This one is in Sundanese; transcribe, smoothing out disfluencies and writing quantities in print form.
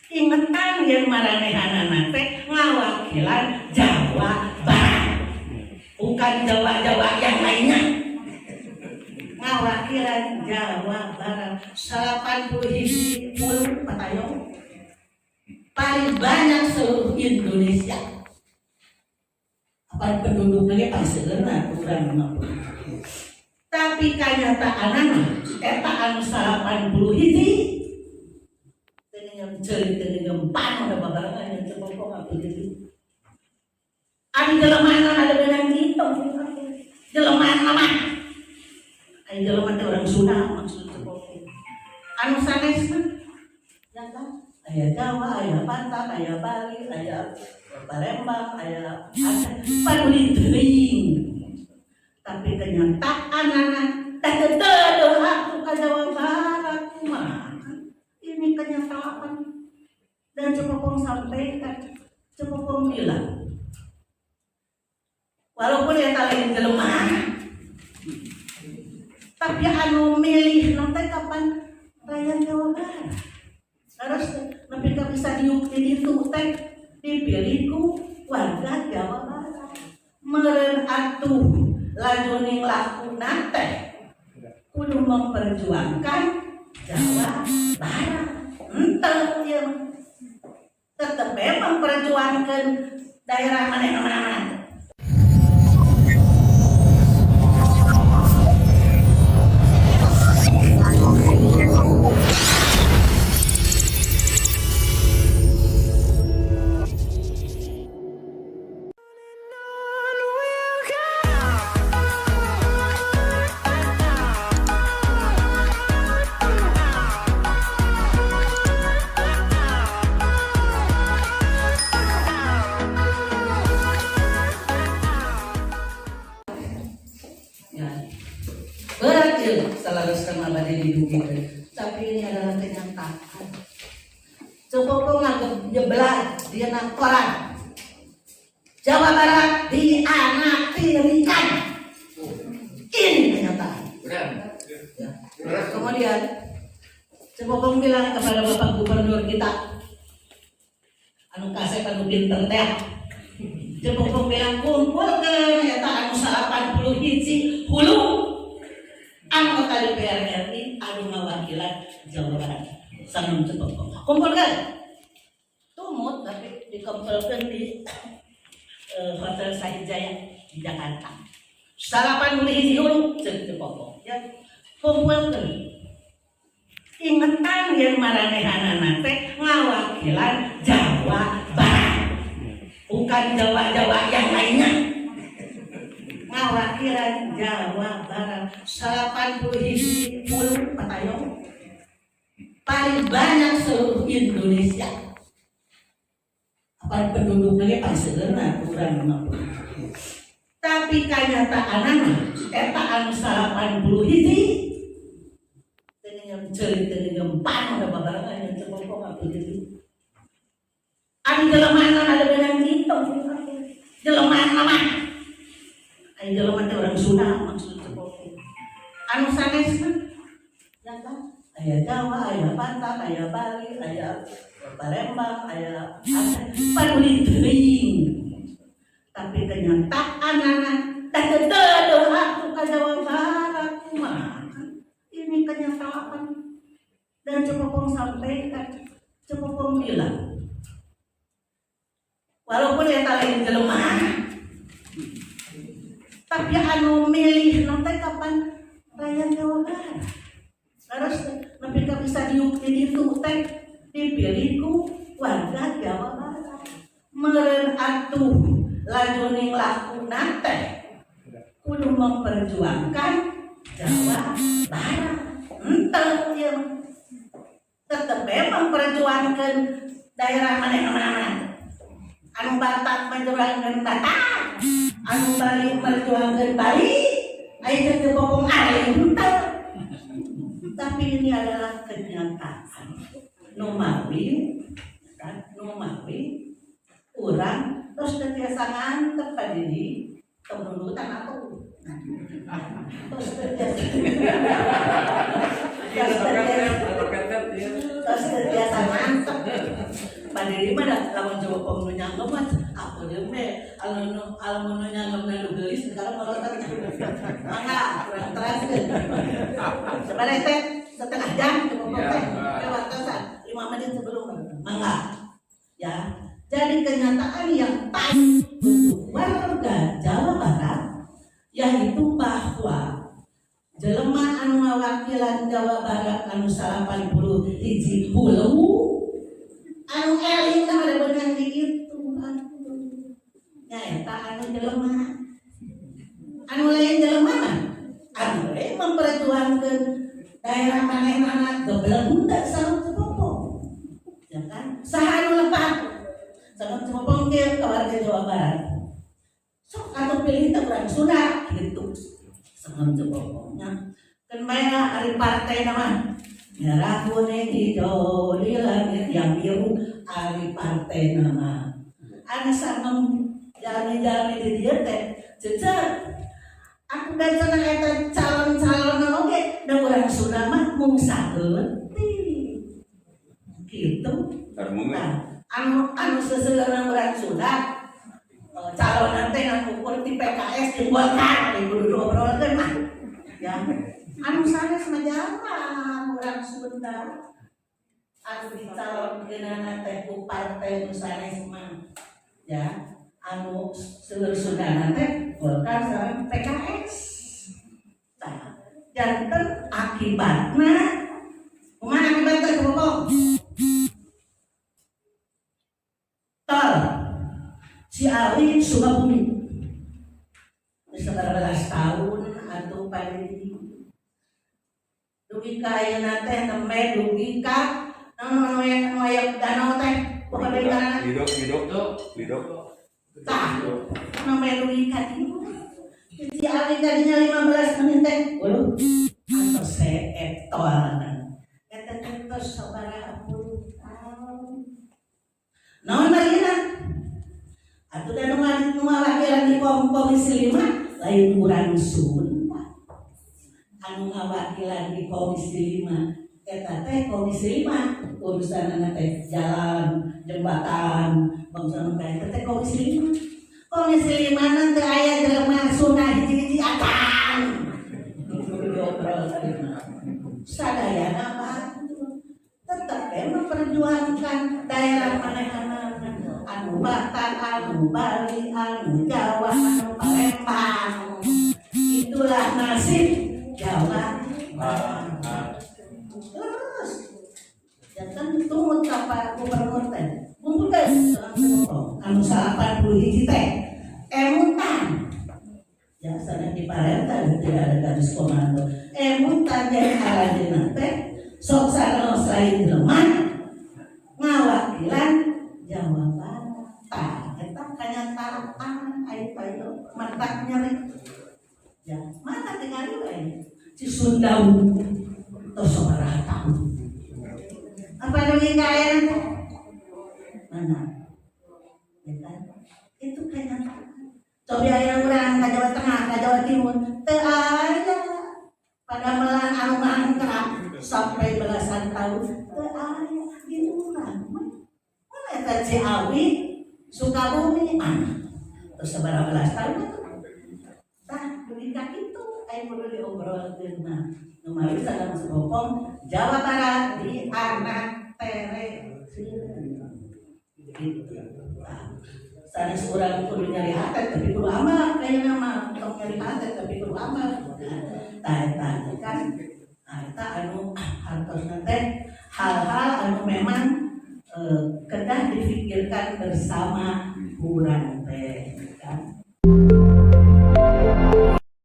Ingetan yen maranehanana teh ngawakilan Jawa Barat, bukan Jawa-Jawa yang lainnya. Ngawakilan Jawa Barat 80 hiji puluh patayong, paling banyak seluruh Indonesia. Apa penduduknya pasti kurang 50, tapi kenyataanana eta anu 80 hiji teu ceuli, teu nyempan udah babarengan yang cepopong apa gitu. Ari jelema ada benang hitam, jelema mah, ari jelema teh orang Sunda maksud cepopong. Anu sanes mah ya kan aya Jawa, aya Batak, aya Bali, aya Palembang, aya Aceh, paduli teuing. Tapi kenyataanana teh teu aku ka Jawa Barat mah. Ini kenyataan dan Cepopong sampaikan, Cepopong bilang, walaupun ya lain jelema, tapi anu milih nanti kapan rakyat Jawa Barat. Terus nepi ka bisa diuk di ditu teh dipilih ku warga Jawa Barat. Meureun atuh lajuning lakuna teh kudu memperjuangkan Jawa Barat. Henteu ieu mah. Tetep we memperjuangkan daerah mana-mana. Ya. Berat ya, selalu sama bade didugikeun. Tapi ini adalah kenyataan. Cepopong nyebelah dina koran. Jawa Barat dianaktirikan. Ini kenyataan. Benar. Ya. Kemudian Cepopong bilang kepada Bapak Gubernur kita, anu kasep, anu pinter teh. Cepopong bilang, kumpulkeun eta anu 81 hulu anggota DPR RI anu ngawakilan Jawa Barat. Sanem Cepopong. Kumpulkeun. Tumut tapi dikumpulkeun di Hotel Sahid Jaya di Jakarta. 81 hulu cek Cepopong. Ya. Kumpulkeun. Ingetan yen maranehanana teh ngawakilan Jawa Barat, bukan Jawa-Jawa yang lainnya. Ngawakilan Jawa Barat 80 hiji puluh patayong, paling banyak seluruh Indonesia. Apa penduduknya pasti kurang 50, tapi kenyataanana eta anu 80 hiji teu ceuli, teu nyempan udah babarengan yang cepopong apa gitu. Ari jelema ada benang hitam, jelema mah, ari jelema teh orang Sunda maksud cepopong. Anu sanes mah ya kan aya Jawa, aya Batak, aya Bali, aya Palembang, aya Aceh, paduli teuing. Tapi kenyataanana teh teu aku ka Jawa Barat mah. Ini kenyataan dan Cepopong sampaikan, Cepopong bilang, walaupun ya lain jelema, tapi anu milih nanti kapan rakyat Jawa Barat. Terus nepi ka bisa diuk di ditu teh dipilih ku warga Jawa Barat. Meureun atuh lajuning lakuna teh kudu memperjuangkan Jawa Barat. Henteu ieu mah. Tetep we memperjuangkan daerah mana-mana. Anu Batak memperjuangkan Batak, anu Bali memperjuangkan Bali, ayo teu bokong aing henteu. Tapi ini adalah kenyataan. Nu mawi kan, nu mawi urang terus teu tiasa ngantep ka diri tong nundutan atuh. Terus teu tiasa, terus teu tiasa, terus teu tiasa ngantep. Padiri mah da lamun coba nu nyanggem mah apa deui we anu lamun nu nyanggem nu geulis sekarang molotot. Mangga kurang teraskeun. Sebenarnya teh setengah jam coba teh. Lewat tosan 5 menit sebelum. Mangga. Ya. Jadi kenyataan yang pahit untuk warga Jawa Barat yaitu bahwa jelema anu ngawakilan Jawa Barat anu 81 hulu anu eling teh ada beunang di itu atuh. Nyaeta anu jelema anu lain jelema mah anu we memperjuangkeun daerah manehna gebleng henteu sareng Cepopong, ya kan? Saha anu lepat sareng Cepopong kieu ka warga Jawa Barat, sok atuh pilih teh urang Sunda gitu sareng Cepopongnya kan. Bae ari partai nama merah, kuning, hijau di langit yang biru. Ari partai nama anu sareng jalmi-jalmi di dieu teh cece aku dan cenah eta calon-calon oge da urang Sunda mah mung saeutik gitu. Sarmungan. Nah, anu anu seseueurna urang Sunda calon nanti ngan ukur ti PKS jeung Golkar di kudu diobrolkeun mah ya. Anu sanes mah jarang urang Sunda anu dicalonkeunana teh ku partai nu sanes mah ya. Anu seueur Sunda teh Golkar sareng PKS. Tah, janten akibatna kumaha? Akibatna kumaha? Tol Ciawi Sukabumi belas tahun atau paling dugi ka ayeuna teh nembe dugi ka naon anu aya, anu aya danau teh pokona deui ngaranna? Lido, Lido, Lido. Tah, nembe dugi ka dieu Ciawi kadinya 15 menit teh. Waduh, atos seet tolna eta teh tos sabaraha puluh tahun. Naon marina atuh da nu ngawakilan di Komisi 5 lain urang Sunda. Anu ngawakilan di Komisi 5 eta teh Komisi 5 urusanana teh jalan, jembatan, bangsa nu eta teh Komisi 5. Komisi 5 nanti aya jelema Sunda hiji-hiji acan. Sadayana bantu tetep we memperjuangkan daerah manehna, anu Batak, anu Bali, anu Jawa, anu Palembang. Itulah nasib Jawa Barat. Terus ya kan tumut ka Pak Gubernur teh ngumpulkeun anu 81 teh emutan ya sana di Parentan tidak ada garis komando emutan. Jadi aranjeunna teh sok sanaos lain jelema ngawakilan Jawa Barat. Tah, eta kanyataan aya payo matak nyeri ya. Mana tingali we Cisundau tos sabaraha tahun apa dugi ka ayeuna teh mana, ya kan? Itu kenyataan. Coba aya urang ka Jawa Tengah, ka Jawa Timur teu aya padamelan anu mangkrak sampai belasan tahun, teu aya di urang mah. Mana eta Ciawi Sukabumi ah terus sabaraha belas tahun atuh. Tah, dugi ka kitu aya kudu diobrolkeun mah. Nu mari sadang sebopong Jawa Barat di anak tere gitu. Tah, sanes urang kudu nyari hate tapi kudu amal kayaknya mah. Tong nyari hate tapi kudu amal. Tah, eta kan. Nah, eta anu hartosna teh hal-hal anu memang kedah difikirkan bersama urang teh.